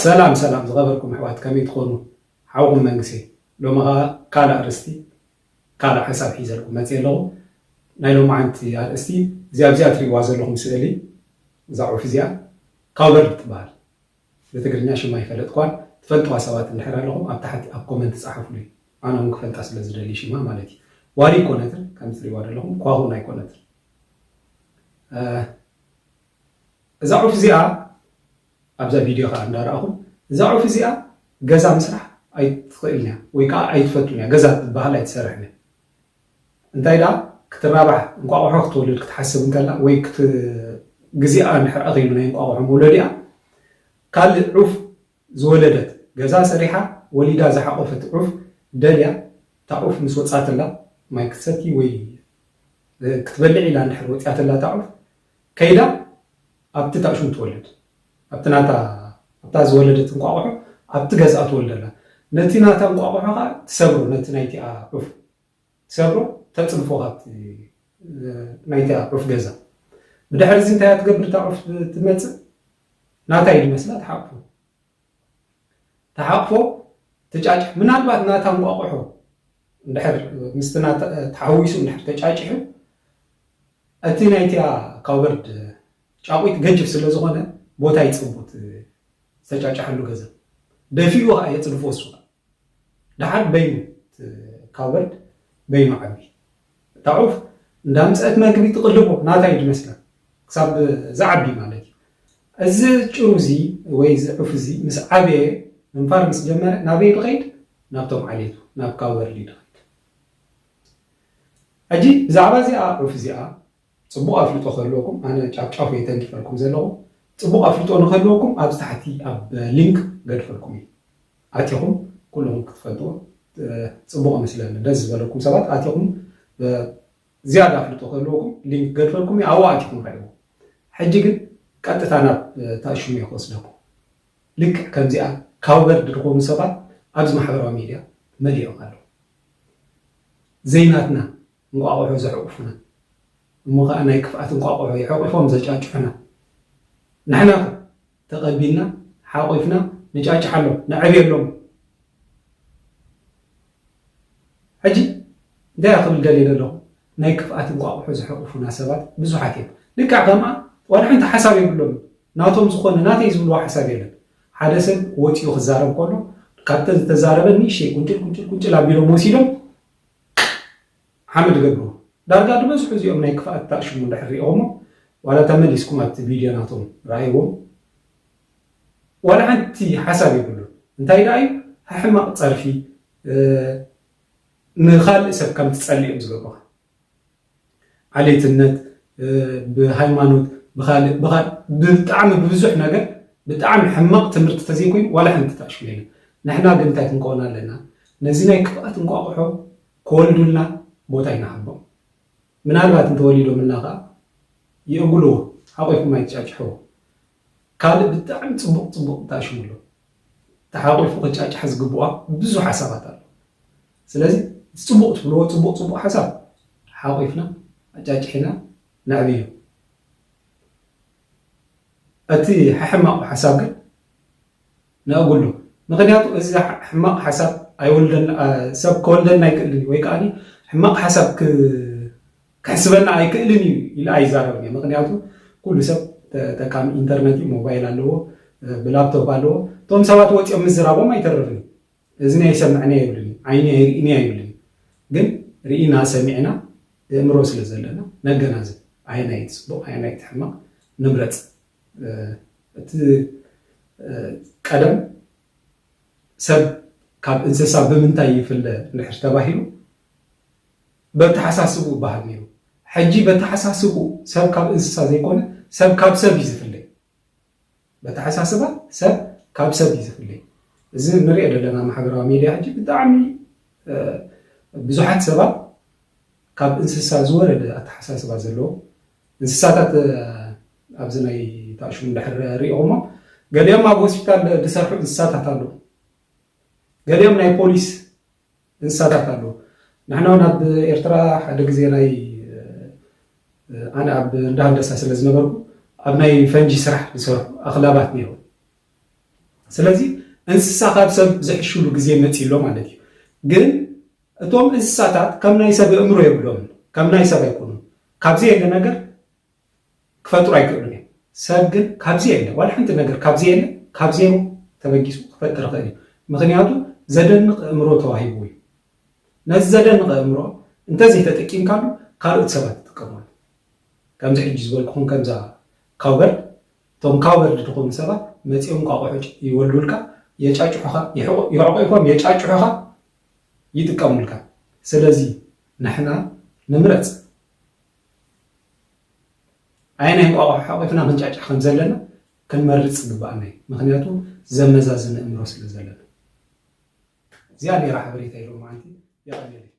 ሰላም ሰላም ዝኸበርኩም ኣሕዋት፣ ከመይ ትኾኑ? ሓውኹም መንግስቴ። ሎሚ ኸኣ ካልእ ኣርእስቲ፣ ካልእ ሓሳብ ሒዘልኩም መፅእ ኣለኹ። ናይ ሎማዓንቲ ኣርእስቲ እዚኣ፣ እዚኣ ትሪእዋ ዘለኹም ስእሊ፣ እዛ ዑፍ እዚኣ ካውበርድ ትበሃል። ብትግርኛ ሽማ ኣይፈለጥኳን። ትፈልጥዋ ሰባት እንድሕር ኣለኹም ኣብ ታሕቲ ኣብ ኮመንት ጸሓፉለይ። ኣነ እውን ክፈልጣ ስለ ዝደሊ ሽማ ማለት እዩ። ዋሪ ኣይኮነትን፣ ከም ትሪእዋ ዘለኹም ኳኹን ኣይኮነትን። እ፣ እዛ ዑፍ እዚኣ ኣብዛ ቪድዮ ኸኣ እንዳረኣኹም፣ እዛ ዑፍ እዚኣ ገዛ ምስራሕ ኣይትኽእልን እያ ወይ ከኣ ኣይትፈቱን እያ። ገዛ ትበሃል ኣይትሰርሕን እያ። እንታይ ደኣ ክትራባሕ እንቋቑሖ ክትወልድ ክትሓስብ እንከላ ወይ ክት-፣ ግዜኣ እንድሕር ኣኺሉ ናይ እንቋቑሖ መውለዲኣ ካልእ ዑፍ ዝወለደት ገዛ ሰሪሓ ወሊዳ ዝሓቖፈት ዑፍ ደልያ እታ ዑፍ ምስ ወጻትላ ማይ ክትሰቲ ወይ ክትበልዕ ኢላ እንድሕር ወጺኣትላ እታ ዑፍ ከይዳ ኣብቲ ታእሹም ትወልድ ኣብቲ ናታ ኣብታ ዝወለደት እንቋቑሖ ኣብቲ ገዝኣ ትወልደላ ነቲ ናታ እንቋቑሖ ኸዓ ትሰብሮ ነቲ ናይቲኣ ዑፍ ትሰብሮ ተጽንፎ ካብቲ ናይታ ዑፍ ገዛ ብድሕሪ እዚ እንታይ ትገብር እታ ዑፍ ትመጽእ ናታ እዩ ዝመስላ ትሓቅፎ ተሓቅፎ ትጫጭሕ ምናልባት ናታ እንቋቑሖ እንድሕር ምስቲ ናታ ተሓዊሱ እንድሕር ተጫጭሑ እቲ ናይቲያ ካውበርድ ጫቑት ገጅፍ ስለ ዝኾነ ቦታ ይጽቡት ዝተጫጨሐሉ ገዛ ደፊኡ ኸዓ የጽድፎ እሱ ደሓር በይኑ ካውበርድ በይኑ ዓቢ እታ ዑፍ እንዳምፀአት መግቢ ትቕልቦ ናታ እዩ ዝመስላ ክሳብ ዝዓቢ ማለት እዩ እዚ ጭሩ እዚ ወይ እዚ ዑፍ እዚ ምስ ዓበየ ምንፋር ምስ ጀመረ ናበይ ድኸይድ ናብቶም ዓሌቱ ናብ ካውበርድ ድኸይድ ሕጂ ብዛዕባ እዚኣ ዑፍ እዚኣ ፅቡቕ ኣፍልጦ ከህልወኩም ኣነ ጫፍጫፉ እየ ተንኪፈልኩም ዘለኹ ፅቡቕ ኣፍልጦ ንከህልወኩም ኣብዚ ታሕቲ ኣብ ሊንክ ገድፈልኩም እዩ ኣቲኹም ኩሎም ክትፈልጥዎ ፅቡቕ መስለኒ ደስ ዝበለኩም ሰባት ኣቲኹም ዝያዳ ኣፍልጦ ከህልወኩም ሊንክ ገድፈልኩም እዩ ኣብኡ ኣቲኹም ርሕዎ ሕጂ ግን ቀጥታ ናብ ታእሽሙ እየ ክወስደኩም ልክዕ ከምዚኣ ካውበርድ ዝኾኑ ሰባት ኣብዚ ማሕበራዊ ሚድያ መሊኦም ኣለዉ ዘይናትና እንቋቑሖ ዘሕቑፉና እሞ ኸዓ ናይ ክፍኣት እንቋቑሖ የሕቑፎም ዘጫጭሑና ንሕና ተቐቢልና ሓቑፍና ንጫጭሓሎም ነዕብየሎም ሕጂ እንታይ ክብል ደልየ ዘለኹ ናይ ክፍኣት እንቋቑሖ ዘሕቑፉና ሰባት ብዙሓት እዮም ልክዕ ከምኣ ዋላ ሓንቲ ሓሳብ የብሎም ናቶም ዝኾነ ናተይ ዝብልዎ ሓሳብ የለን ሓደ ሰብ ወፂኡ ክዛረብ ከሎ ካብተን ዝተዛረበ ንእሽተይ ቁንጭል ቁንጭል ቁንጭል ኣቢሎም ወሲዶም ሓመድ ገብርዎ ዳርጋ ዝበዝሑ እዚኦም ናይ ክፍኣት ታእሽሙ እንድሕር ሪኦሞ ዋላ ተመሊስኩም ኣብቲ ቪድዮ ናቶም ረኣይዎም ዋላ ሓንቲ ሓሳብ የብሉ እንታይ ደኣ እዩ ሕማቕ ፀርፊ ንኻልእ ሰብ ከም ትፀልእ እዮም ዝገብሩኻ ዓሌትነት ብሃይማኖት ብካልእ ብጣዕሚ ብብዙሕ ነገር ብጣዕሚ ሕማቕ ትምህርቲ ተዘይኮይኑ ዋላ ሓንቲ ታእሽሙ የለን ንሕና ግን እንታይ ክንከውን ኣለና ነዚ ናይ ክፍኣት እንቋቑሖ ክወልዱልና ቦታ ኣይንሃቦም። ምናልባት እንተወሊዶምልና ከኣ የእጉልዎ፣ ሓቒፎም ኣይትጫጭሕዎ። ካልእ ብጣዕሚ ጽቡቕ ጽቡቕ ተኣሽሙ ኣሎ። ተሓቒፉ ክጫጫሕ ዝግብኦ ብዙሕ ሓሳባት ኣሎ። ስለዚ እቲ ጽቡቕ ትብልዎ ጽቡቕ ጽቡቕ ሓሳብ ሓቒፍና ኣጫጭሒና ነዕብዮ። እቲ ሕሕማቕ ሓሳብ ግን ነእጉሉ። ምኽንያቱ እዚ ሕማቕ ሓሳብ ኣይወልደና ሰብ ከወልደና ኣይክእልን እዩ ወይ ከዓ ሕማቕ ሓሳብ ክሕስበና ኣይክእልን እዩ ኢለ ኣይዛረብን እየ። ምኽንያቱ ኩሉ ሰብ ተጠቃሚ ኢንተርነት እዩ፣ ሞባይል ኣለዎ፣ ብላፕቶፕ ኣለዎ። እቶም ሰባት ወፂኦም ምዝራቦም ኣይተርፍን እዩ። እዝኒ ኣይሰምዕን እየ ይብልን እዩ፣ ዓይኒ ኣይርእን እየ ይብልን እዩ። ግን ርኢና ሰሚዕና የእምሮ ስለ ዘለና ነገናዝብ። ኣየናይ እቲ ፅቡቕ ኣየናይ እቲ ሕማቕ ንምረፅ። እቲ ቀደም ሰብ ካብ እንስሳ ብምንታይ ይፍለ እንድሕር ተባሂሉ በተሓሳስቡ ይበሃል ነይሩ። ሕጂ በተሓሳስቡ ሰብ ካብ እንስሳ ዘይኮነ ሰብ ካብ ሰብ እዩ ዝፍለ። በተሓሳስባ ሰብ ካብ ሰብ እዩ ዝፍለ። እዚ ንሪኦ ዘለና ማሕበራዊ ሚድያ ሕጂ ብጣዕሚ ብዙሓት ሰባት ካብ እንስሳ ዝወረደ ኣተሓሳስባ ዘለዎ እንስሳታት ኣብዚ ናይ ታእሽሙ እንድሕር ሪኢኹሞ ገሊኦም ኣብ ሆስፒታል ዝሰርሑ እንስሳታት ኣለዉ። ገሊኦም ናይ ፖሊስ እንስሳታት ኣለዉ። ንሕና እውን ኣብ ኤርትራ ሓደ ግዜ ናይ ኣነ ኣብ እንዳ ሃንደሳ ስለ ዝነበርኩ ኣብ ናይ ፈንጂ ስራሕ ዝሰርሑ ኣኽላባት ነይሩ። ስለዚ እንስሳ ካብ ሰብ ዝሕሽሉ ግዜ መፂ ኣሎ ማለት እዩ። ግን እቶም እንስሳታት ከም ናይ ሰብ ኣእምሮ የብሎም፣ ከም ናይ ሰብ ኣይኮኑን። ካብዚ የለ ነገር ክፈጥሩ ኣይክእሉን እዮም። ሰብ ግን ካብዚ የለ፣ ዋላ ሓንቲ ነገር ካብዚ የለ፣ ካብ ዜሮ ተበጊሱ ክፈጥር ይኽእል እዩ። ምክንያቱ ዘደንቕ ኣእምሮ ተዋሂቡ እዩ። ነዚ ዘደንቕ ኣእምሮ እንተዘይተጠቂምካሉ ካልኦት ሰባት ይጥቀሙሉ። ከምዚ ሕጂ ዝበልኩኹም ከምዛ ካውበርድ፣ እቶም ካውበርድ ዝኾኑ ሰባት መፂኦም ቋቑሑ ይወልዱልካ፣ የጫጭሑኻ፣ ይሕቑ- ይሕቑፍዎም፣ የጫጭሑኻ፣ ይጥቀሙልካ። ስለዚ ንሕና ንምረፅ። ኣየናይ እንቋቑሖ ሓቂፍና ክንጫጫሕ ከም ዘለና ክንመርፅ ዝግባኣና እዩ። ምክንያቱ ዘመዛዝን ኣእምሮ ስለ ዘለና። እዚኣ ነይራ ሓበሬታ ኢሎም ማዓንቲ። የቐንየለይ።